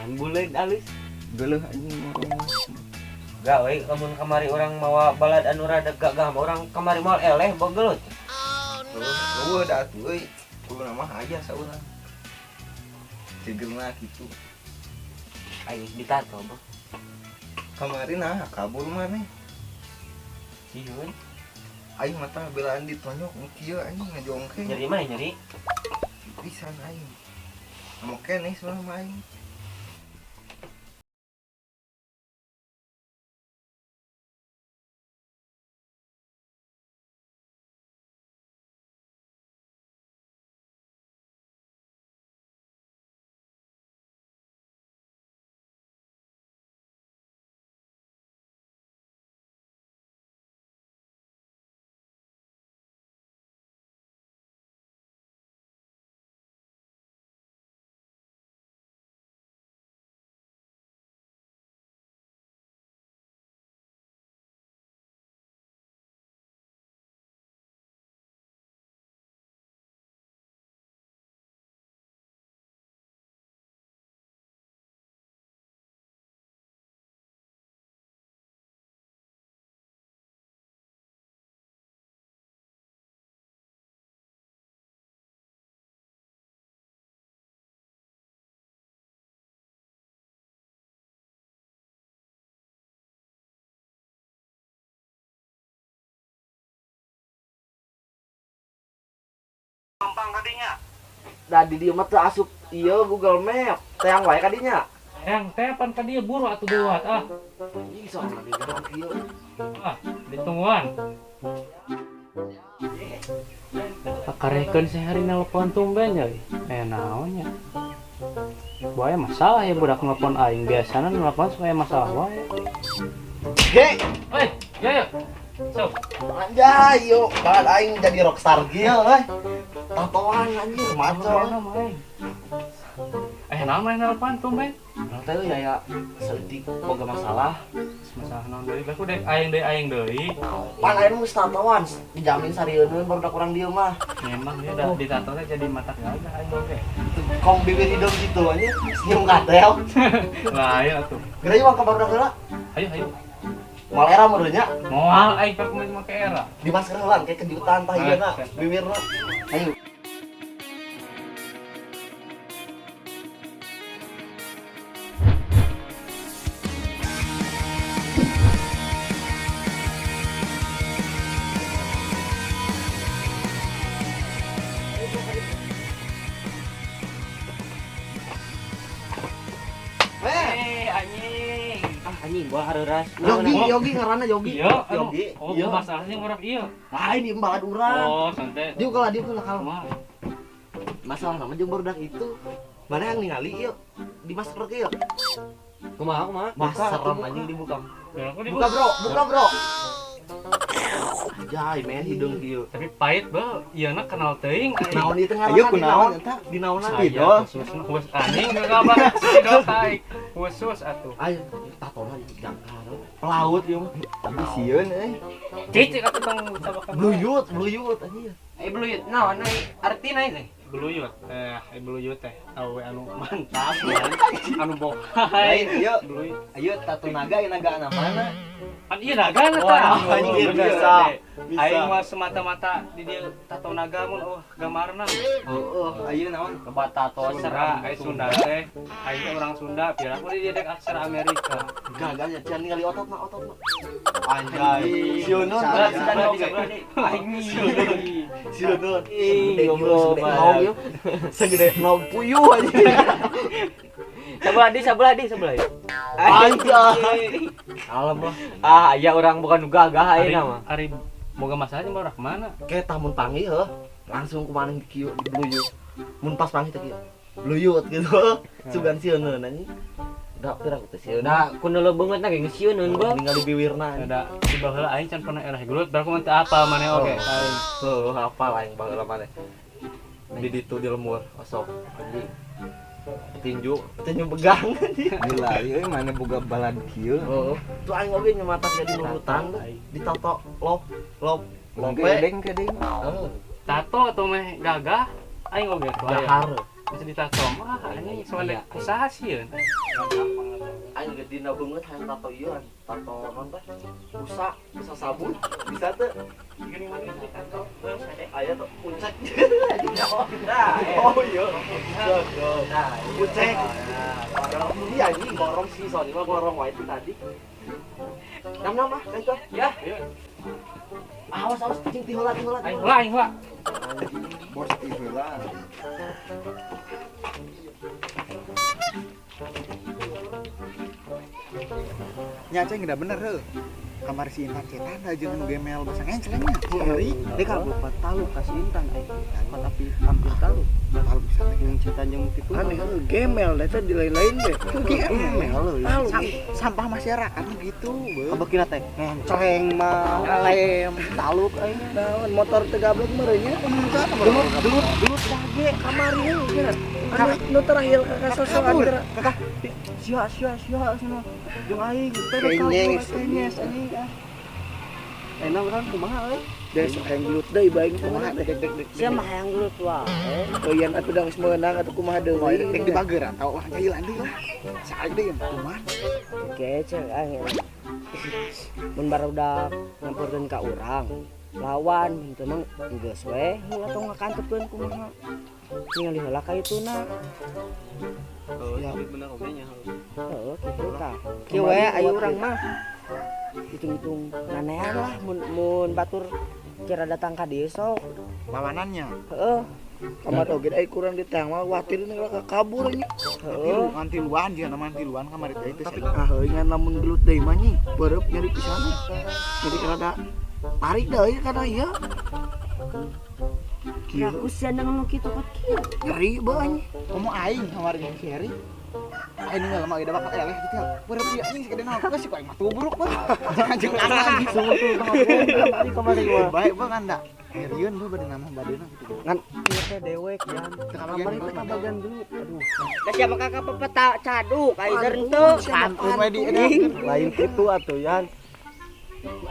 Ngan buleud alus. Geuleuh anjing ngorong. Gawe lamun kamari urang mawa balad anu rada gagah mah urang kamari moal eleh bogelut. Eueuh da atuh euy. Kudu mah aya saurang. Cigerna kitu. Aing ditato bah. Kamari nah kabur maneh. Sieun. Aing mata belaan ditonyok nu kieu anjing ngajongke. Nyeri mana nyeri? Pisan aing. Moke nih sebelah mah aing. Da di dieu mah teu asup ieu Google Map. Teang wae ka dinya. Yang teh pan ka dieu buru atuh deuat ah. Ih, soalna di gerong kieu. Ah, ditungguan. Kakarehkeun sehari nelpon tumben nya euy. Naon nya? Wae masalah ya budak nelpon aing biasana nelpon supaya masalah wae. Ge. Hei, ya ya. Sok. Anjay, yuk, banget aing jadi rockstar kieu euy. Tatoan anjir, maco. Nama nelpon tumben. Urang teh euy aya saeutik boga masalah. Masalah naon deui? Bae ku dek aing deui. Pan aing geus tatoan, dijamin sarieun barudak urang dieu mah. Memang dia udah ditato teh jadi mata gagah aing oge. Kong bibir hidung gitu anjir, senyum katel. Lain atuh. Geura ieu mah ka barudak heula. Ayo ayo. Moal era meureun nya. Moal aing pak make era. Di masker heula kayak kejutan tah ieu na bibirna. Ayo. Anjing gua hareuras. Yogi, Yogi ngaranna Yogi. Iya, Yogi. Oh, masalahnya urang ieu. Lain ieu balad urang. Oh, santai. Dieu kalah kalau. Masalah nama jeung barudak itu. Mana yang ningali ieu? Di masker kieu. Kumaha kumaha? Wah, serem anjing dibuka. Buka, Bro. Buka, Bro. Anjay, men hidung kieu. Tapi pahit, Bro. Ieu na kenal teuing. Naon ieu teh ngaranna? Ayo kunaon eta? Di naonna? Spidol. Khusus anjing kabar spidol tai. Khusus atuh. Ayo, tatona di jangkar. Pelaut ieu mah. Tapi sieun euy. Cicik atuh tong sabakan. Bluyut, bluyut anjing. Bluyut naon euy? Artina ieu teh? Bluyut teh, bluyut teh awe anu mantap anu bohai. Lain ieu bluyut. Ayo tato naga ieu naga anu mana? Pan ieu naga na tah. Anjir bisa. Aing mah semata-mata di dieu tato naga mun oh gambarna. Heeh, ayeuna naon? Loba tato serah aing Sunda teh. Aing teh urang Sunda, biar aku di dieu dek aksara Amerika. Gagah nya can ningali ototna ototna. Anjay. Sieun Aing sieun. Ih, goblok. Segede nog puyuh anjing. Sebelah di, sebelah. Anjay. Alam lah. Ah, ya orang bukan gagah ayeuna mah. Ari boga masalah jeung barudak mana? Ke tah mun panggih heuh, langsung kumaneh kieu bluyut. Mun pas panggih teh kieu. Bluyut gitu. Sugan sieun anjing. Da pira teh sieun. Da kuno beungeut na ge geus sieuneun beuh. Ningali biwirna. Da di baheula aing can pernah erah gelut, baru mah teu apal maneh oge. Heuh, apal aing baheula maneh. Di ditu di lemur osok anjing. Tinju, tinju begang anjing. Gila euy mana boga balad kieu. Heeh. Tuh aing oge nyemata jadi nurutan ditato lop lop lope. Kedeng kedeng. Heeh. Tato tuh meh gagah aing oge tuh aya. Gahar. Geus ditato mah anjing soalnya usaha sieun. Aing ge dina beungeut hayang tato ieu tato non teh. Busa, busa sabun bisa teu? Gini mana ditato? Aya tuh ucek. Oh iya. Nah, ucek. Iya anjing gorong sih soalnya mah gorong wae itu tadi. Nam-nam ah, itu. Ya. Awas awas cing tiheula tiheula. Aing heula, aing heula. Bos tiheula. Nya ceng udah bener heuh. Kamar si Intan cetan da jeung nu gemel basa ngenclengnya. Heri, dek kabupaten talu ka si Intan euy. Tapi hampir talu. Talu bisa teh yang cetan jeung kitu. Aneh heuh gemel da teh di lain-lain deh. Gemel euy. Sampah masyarakat gitu, beuh. Kabekina teh ngencleng mah, ngalem, taluk aing. Naon motor teu gablek meureun nya. Gelut gelut gelut dage kamari heuh. Anu nu terakhir ka kasosokan geura. Kakak sia sia sia cenah. Jeung aing teh kenyes kenyes anjing ah. Enak urang kumaha euy? Dari sok hayang gelut deui bae kumaha deh. Sia mah hayang gelut wae. Euyan atuh da geus meunang atuh kumaha deui. Dek dibageran tau lah jailan deui lah. Sae deui kumaha. Gece aing. Mun barudak nyampurkeun ka urang, lawan henteu mah geus we heula tong ngakantepkeun kumaha. Ningali heula ka ituna. Heeh, bener oge nya. Heeh, kitu tah. Kieu we ayo urang mah. Hitung-hitung nanean lah mun batur kira datang ka dieu sok. Lawanannya. Heeh. Kamar oge euy kurang ditang mah watir ka kabur nya. Heeh, ngantiluan jeung ngantiluan kamari teh itu. Ah heuh ngan lamun gelut deui mah nyi, beureub nyeri pisan. Jadi rada tarik deui kana ieu. Kieu sia nu kitu kot kieu. Nyeri beuh anjing. Komo aing kamari jeung si Heri. Aing ninggal mah da bakal eleh gitu ya. Beureub ieu anjing sagede naon geus ku aing mah tubruk beuh. Jangan jeung anjing sungguh kamari kamari mah. Baik beuh kan da. Heriun beuh bade nambah badeuna kitu. Ngan ieu teh dewek yan. Kamari teh kabagian gelut. Aduh. Da sia mah kakak pepeta caduk aider henteu. Pantun we di lain kitu atuh yan.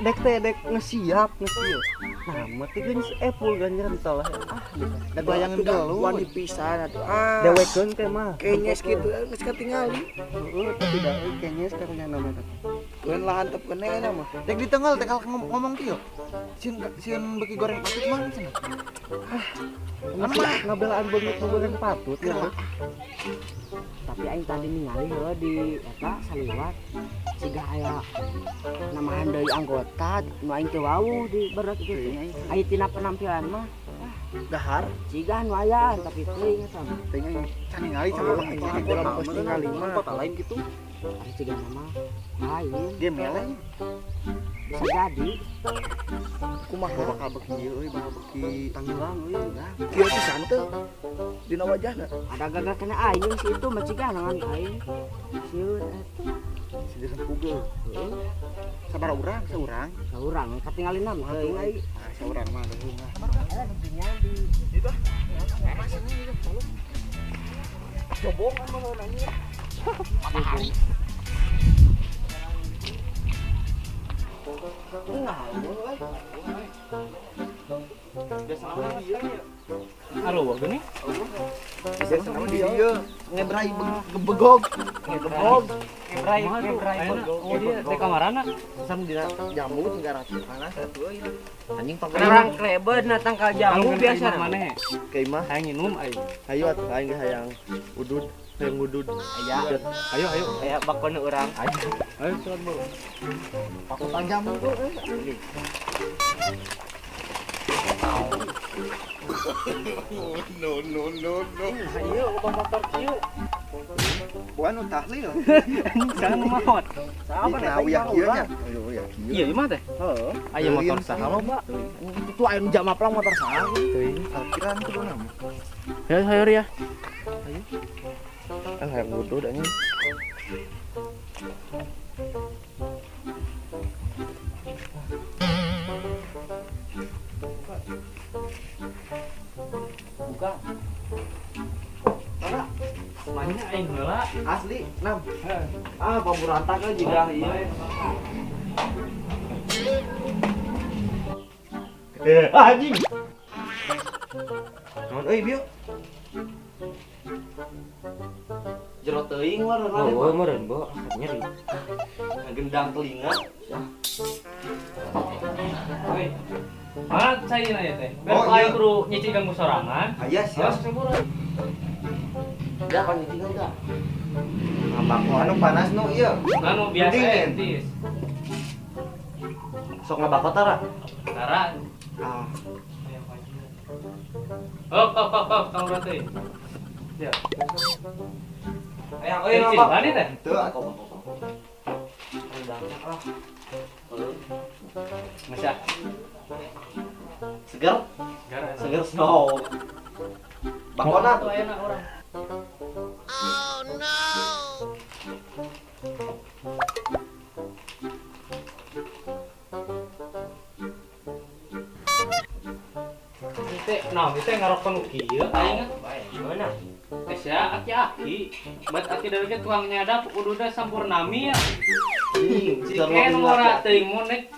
Dek teh dek ngesiap ngesiap. Nah, mati geus epul ganjaran salah. Ah, da bayangan gelut. Wani pisan atuh. Ah. Dewekeun teh mah. Kenyes kitu geus katingali. Heeh, tapi da euy kenyes karunya nama teh. Keun lah antep keneh mah. Dek di tengah teh kalau ngomong kieu. Sieun sieun beuki goreng patut mah cenah. Ah, ngabelaan beungeut nu goreng patut ya. Tapi aing tadi ningali heuh di eta saliwat siga aya namahan deui anggota nu aing teu wawuh di barudak itu. Aya tina penampilan mah dahar siga nu ayaan tapi teuing eta mah. Teuing can ningali sama mah urang geus ningali mah kota lain kitu. Ari siga mah lain. Gemel bisa jadi kumaha bakal beuki ieu euy bakal beuki tanggulang euy kieu pisan teu dina wajahna ada gagal kena aing si itu mah ciga ngan aing sieun eta si jeung pugel heeh sabaraha urang saurang saurang katingalina mah teuing aing ah saurang mah leuweung mah di itu ah jobongan mah nanya matahari. Halo, gini? Biasa nama di dieu ngebrai gebegog. Gebegog. Ngebrai, ngebrai begog. Oh, dia teh kamarana. Sam dina jamu 300 panas atuh euy. Anjing tong urang klebet na tangkal jamu biasa maneh. Ka imah hayang nginum aing. Hayu atuh aing ge hayang udud, hayang udud. Aya. Ayo ayo. Aya bakon urang. Ayo. Ayo surat bro. Pakutan jamu euy. No no no no. Ayo ubah motor kieu. Bukan nu tahlil. Jangan maot. Sama nya kieu nya. Iya ieu mah teh. Heeh. Aya motor saha loba. Itu aya nu jam aplang motor saha. Teuing. Parkiran kudu nama. Ya hayo ya. Ayo. Ah hayang udud anjing. Buka. Tara. Mana aing heula? Asli, nam. Ah, pamurata ka jiga ieu. Eh, anjing. Naon euy, Bio? Jero teuing mah maneh. Oh, meureun bo, nyeri. Gendang telinga. Woi. Mana caina ya teh? Oh, Biar aing iya. kudu nyicing ganggu sorangan. Aya siap. Terus seburan. Udah kan ditinggal dah. Ngabako Anu panas nu ieu. Anu biasa Dingin. tis. Sok ngabako tara. Tara. Ah, Hop hop hop hop, kamu berarti. Ya. ayo euy Cicing ngabak. tadi teh. Teu Bako bako bako. Ayo ah. Masya. Seger, Segar. seger snow. Bakona Tuh enak orang. Teh, nah, kita ngarokok nu kieu aing. Gimana? Teh sia aki-aki. Bat aki dari ge tukang nyadap udah sampurnami ya. Ciken ora teuing mun nek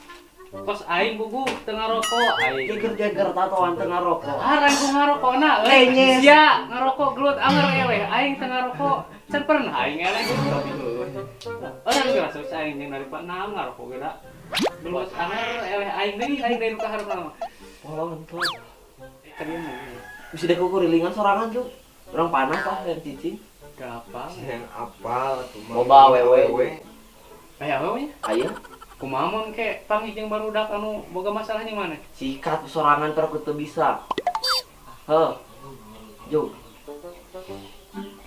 kos aing gugu teu ngarokok aing. Jeger-jeger tatoan teu ngarokok. Arang ku ngarokokna euy. Lenyes. Sia ngarokok gelut anger eleh aing teu ngarokok. Can pernah aing eleh gitu. Orang geus susah aing jeung dari naon ngarokok ge da. Gelut anger eleh aing deui aing deui nu kaharepna mah. Polon tuh. Tadi mah Bisa deh kukurilingan sorangan tuh. Orang panas lah yang cicing. gampang. Yang apal atuh mah. Loba awewe. Aya we nya. Aya Kumaha mun ke panggih jeung barudak anu boga masalah jeung maneh? sikat sorangan per teu bisa. Heh. Jug.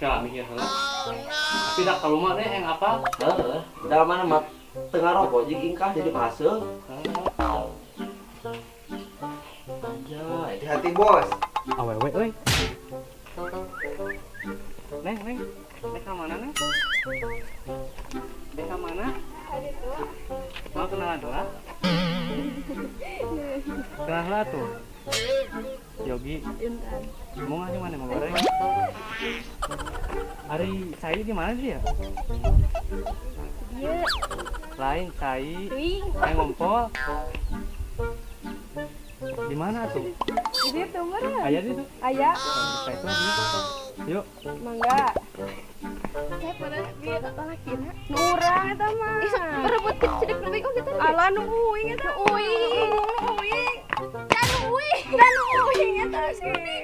Kela mikir heula. Tapi dak kaluma deh yang apa? Heeh. Da mana mah teu ngarokok jeung ingkah jadi hasil. Anjay. Hati-hati bos. Awewe euy. Neng, neng. Neng ka mana, Neng? Neng ka mana? Mau kenalan dulu? Kenalan lah tuh. Yogi. Mau ngasih mana mau goreng? Hari cai di mana sih ya? Iya, Lain cai, tuing. ayo ngompol. Di mana tuh? Di situ meureun. Aya di situ. Aya, Saya itu aja. Yuk. mangga. Saya pernah bieu lalakina. Nu urang eta mah. Ih, sok berebutkeun cedek nu uing oh gitu. Ala nu uing eta. Nu uing. Nu uing. Da nu uing. Da nu uing eta sudi.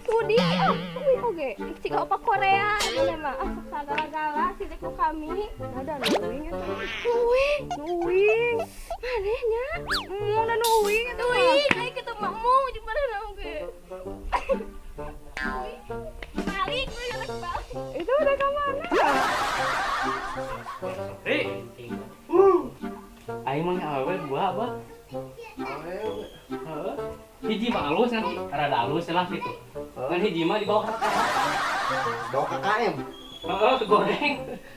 Sudi ah, uing oge. Cik opa Korea eta mah. Ah, sok sagala-gala cedek nu kami. Ada nu uing eta. Nu uing. Nu uing. Maneh nya? Mung da nu uing eta mah. Uing, ai kitu mah mung jeung bareuna oge. Balik, we rek balik. Itu udah ke mana? Ri. Aing mah awewe dua, Bah. Awewe. Heeh. Hiji mah alus nanti, rada alus lah gitu. Kan hiji mah di bawah Bawa KKM. Heeh, goreng.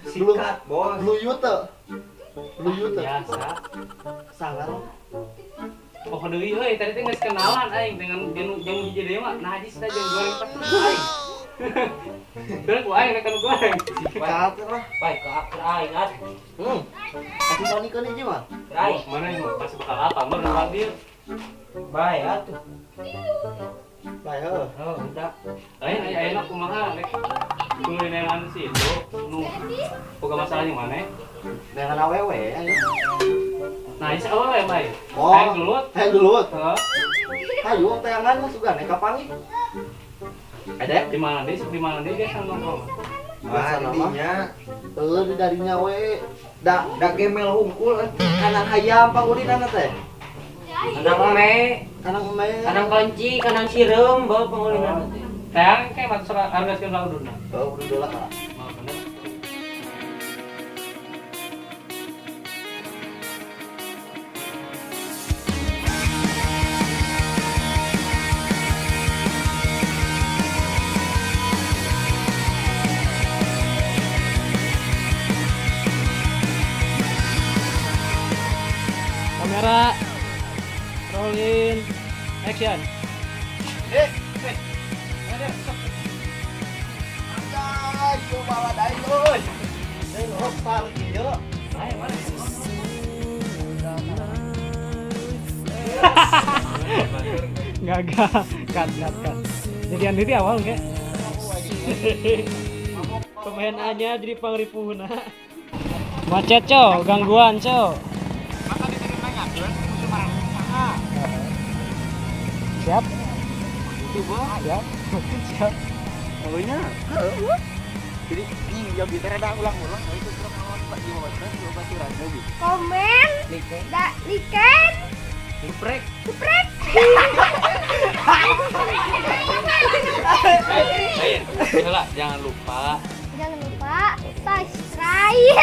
Sikat bos. Bluyut teu. Bluyut teu. Biasa. Sangar. Oh deui euy, tadi teh geus kenalan aing dengan jeung jeung hiji deui mah. Nah, hiji jeung goreng petus aing. Terus ku aing rek anu goreng. Sikat lah. Baik, ke akhir aing ah. Kasih sonikeun hiji mah. Aing. Mana yang pasti bakal apa? Mun urang dieu. Baik atuh. Bae heuh. Oh, udah. Lain aya ayeuna kumaha rek kulineran si itu nu boga masalah jeung maneh. Neangan awewe ayo. Nah, ieu awewe bae. Oh. Hayang gelut. Hayang gelut. Heeh. Hayu teangan mah sugan ka panggih. Ada di mana deui? Di mana deui biasa nongkrong? Wah, dinya. Heuh di darinya we. Da da gemel hungkul. Kanang hayam pangulinana teh. Kanang eme, Kanang eme. kanang kelinci, kanang sireum bawa pangulinan teh. Teang kayak maksud harga sekian lauduna. Oh, udah lah. Mau bener. Kamera rolling action. Ayo bawa dai euy. Deui rockstar ieu. Nggak, cut, cut, cut. Jadi di awal enggak? Pemain aja jadi pangripuhna. Macet, co, gangguan, co. Maka ditanya nanyakeun musuh marana saha. Siap. Itu boh. Siap. Siap. Eueuhnya. Heueuh. Jadi anjing Yogi teh rada ulang-ulang itu terus ngomong Pak Jiwa baturan, jiwa baturan Yogi. Komen, da, like, Suprek. suprek. Lain. Lah, jangan lupa Jangan lupa subscribe.